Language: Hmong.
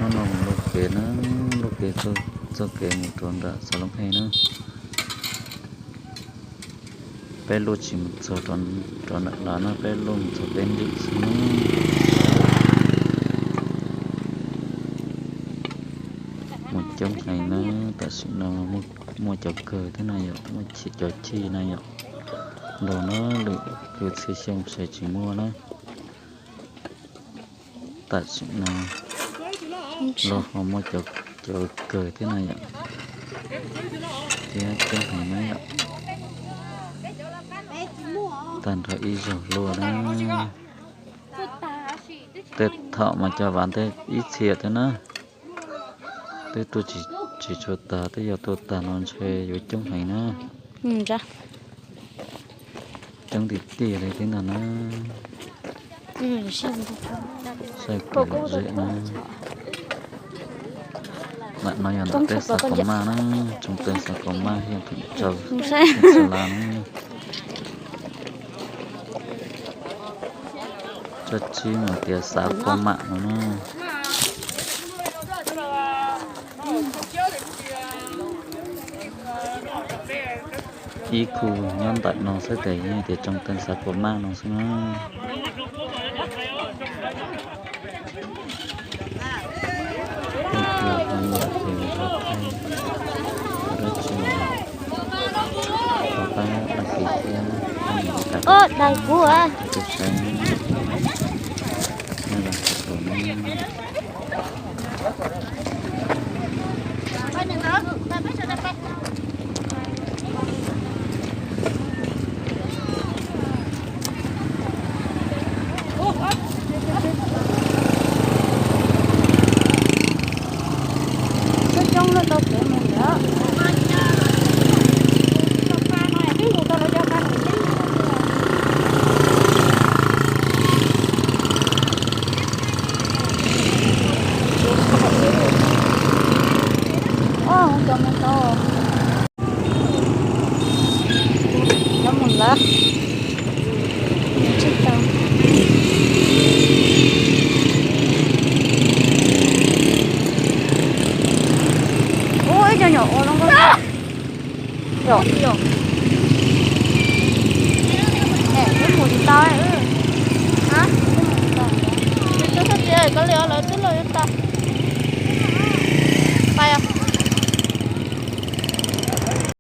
Hnub no mus luaj kev na, luaj kev txoj kev mus rau nram Xav Looj Hej na. Peb luaj tsis mus txog rau nram lawm na, peb luaj mus txog peb nrim xwb na. Mus coob heev na, tam sim no muaj cov kawg thiab na yom, muaj cov chij na yom. Nrog no lwm lub txhiab xyoo ces tsis muaj na. Tam sim no los ho muaj cov kawg thiab na yom, thiab coob heev na yom. Tag nrho ib zaug luaj na. Tej thaum mas cov vas ntej ib txhia thiab na. Twb tuaj tsis tshua tag, twb yog tuaj tag no ntshe yuav coob heev na. Coob tiag tiag li thiab ntag na. Saib kuv lom zem na. Ntawm no yog ntawm peb xav kom maj na, tsoom teeg xav kom maj thiaj pheem tsau xas las na. Tsob tsib mas tias xav kom maj no na. Ib khu nyob ntawm no xwb ces yeej tias tsoom teeg xav kom maj no xwb na. Ib khu nyob ntawm ces ho thaij dab tsi, thov pab đăng ký thiab, pab nias subscribe, pab subscribe, nej los sawv daws na. Coob coob lawm tau kev mus lawm. Cov mus tau. Cov mus lawm. Tsis tau. Ua ib co nyuam ua loo nkauj. Yom, yom. Twb mus tsis tau. Twb mus tsis tau. Koj txiv, koj li lawv twb los yuav tau.